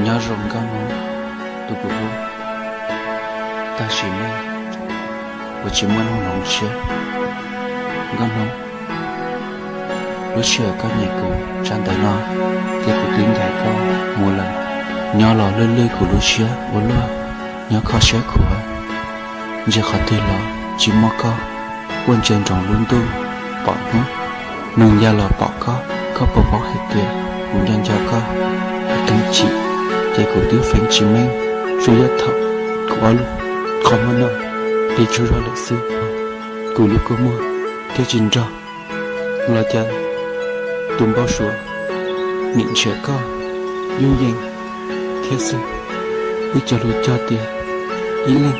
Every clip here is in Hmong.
Nyob zoo Nkauj Hnub, tus kuv hlub, tab sis mas kuv tsis muaj hnub hloov siab. Nkauj Hnub, lub sij hawm koj nyiam kuv tsam ntawd no, ces kuv twb ncaim koj mus lawm. Nyob los lwj lwj kuv lub siab ua luaj, nyob kho siab khuav, ntsia qhov twg los tsis muaj koj, quaj ntsia nroos lub ntuj pom hnub. Neeg ya los pom koj, koj puas paub hais tias kuv nco nco koj, kuv teeb chim, ces kuv twb feeb tsis meej, tsuas yog thaum kuv ob lub qhov muag no plig tsaug zog lawm xwb, kuv lub kua muag thiaj tsis nrog. Los cas tus npau suav nim nrhiav koj yooj yim thiab xwb. Wb cog lus cog tias ib leeg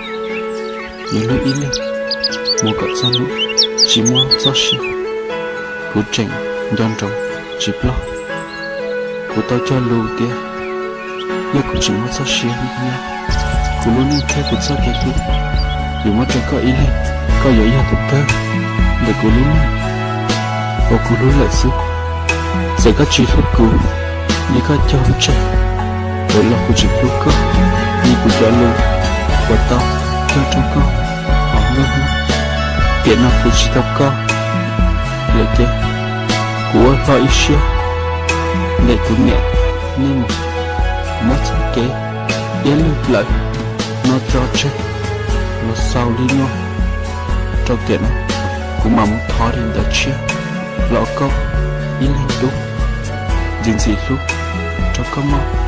yuav hlub ib leeg mus kom txog hnub tsis muaj txoj sia. Kuv tseem nco ntsoov tsis ploj. Kuv tau cog lus tias yog kuv tseem muaj txoj sia nyob, kuv lub neej thiab kuv txoj kev hlub yuav muab rau koj ib leeg. Koj yuav yog tus kawg ntawm kuv lub neej uas kuv hlub lawm xwb. Txawm koj tsis hlub kuv, li koj cog tseg, txawm los kuv tseem hlub koj, li kuv cov lus uas tau cog rau koj hauv nruab hnub. Tiam no kuv tsis tau koj lawm ces kuv ua hlo ib siab nrog kuv niam nej mus muab txoj kev iab lwj lawm no tso tseg los xaus li no. Rau tiam no kuv mam mus thov li ntawd tshiab los koj ib leeg dub, ntxim ntxim hlub rau koj mog.